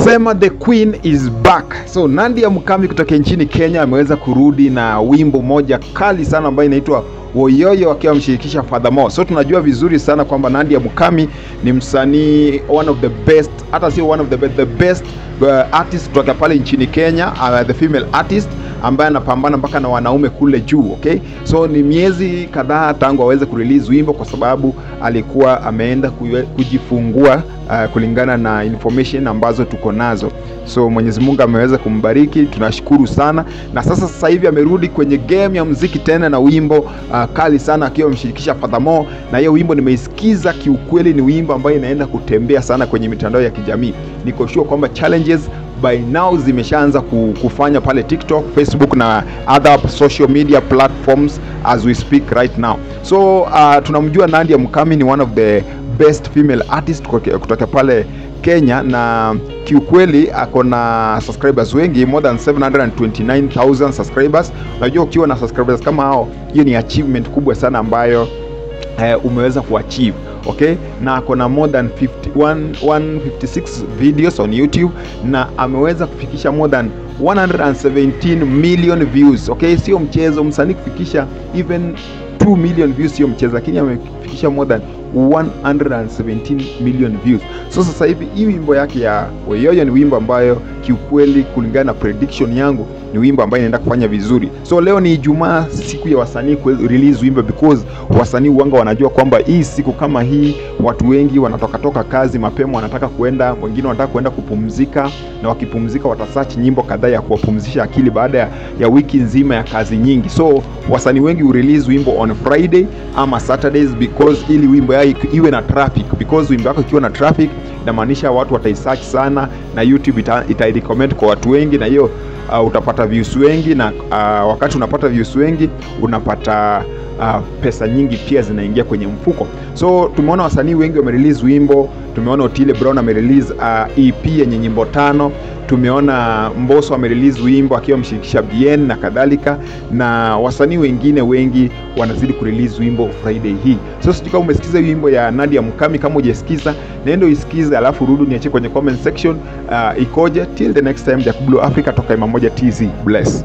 Wanasema the queen is back. So Nadia Mukami kutoka nchini Kenya ameweza kurudi na wimbo moja kali sana ambayo inaitwa Woyoyo akiwa amshirikisha Fathermoh. So tunajua vizuri sana kwamba Nadia Mukami ni msanii one of the best, hata sio one of the best, the best artist kutoka pale nchini Kenya, the female artist ambaye anapambana mpaka na wanaume kule juu, okay? So ni miezi kadhaa tangu aweze kurelease wimbo kwa sababu alikuwa ameenda kujifungua, kulingana na information ambazo tuko nazo. So Mwenyezi Mungu ameweza kumbariki, tunashukuru sana. Na sasa hivi amerudi kwenye game ya muziki tena na wimbo kali sana akiwa amshirikisha Fathermoh, na hiyo wimbo nimeisikiza kiukweli, ni wimbo ambayo inaenda kutembea sana kwenye mitandao ya kijamii. Niko sure kwamba challenges by now zimeshaanza kufanya pale TikTok, Facebook na other social media platforms as we speak right now. So tunamjua Nadia Mukami ni one of the best female artist kutoka pale Kenya, na kiukweli ako na subscribers wengi, more than 729,000 subscribers. Unajua ukiwa na subscribers kama hao, hiyo ni achievement kubwa sana ambayo umeweza kuachieve, okay? Na ako na more than 156 videos on YouTube na ameweza kufikisha more than 117 million views, okay? Sio mchezo msanii kufikisha even 2 million views, sio mchezo, lakini amefikisha more than 117 million views. So sasa hivi hii wimbo yake ya Woyoyo ni wimbo ambayo kiukweli kulingana na prediction yangu ni wimbo ambayo inaenda kufanya vizuri. So leo ni Ijumaa, siku ya wasanii ku release wimbo, because wasanii wanga wanajua kwamba hii siku kama hii watu wengi wanatoka toka kazi mapema, wanataka kuenda, wengine wanataka kuenda kupumzika, na wakipumzika watasearch nyimbo kadhaa ya kuwapumzisha akili baada ya wiki nzima ya kazi nyingi. So wasanii wengi release wimbo on Friday ama Saturdays because ili wimbo yao iwe na traffic, because wimbo yako ikiwa na traffic inamaanisha watu wataisearch sana na YouTube ita recommend kwa watu wengi, na hiyo utapata views wengi, na wakati unapata views wengi unapata pesa nyingi pia zinaingia kwenye mfuko. So tumeona wasanii wengi wamerelease wimbo, tumeona Otile Brown amerelease EP yenye nyimbo 5, tumeona Mbosso amerelease wimbo akiwa amshirikisha Bien na kadhalika, na wasanii wengine wengi wanazidi kurelease wimbo Friday hii. So sijui kama umesikiza wimbo ya Nadia Mukami, kama hujasikiza nenda uisikize, alafu rudi niachie kwenye comment section ikoje. Till the next time, Jack Blue Africa toka Ema Moja TZ. Bless.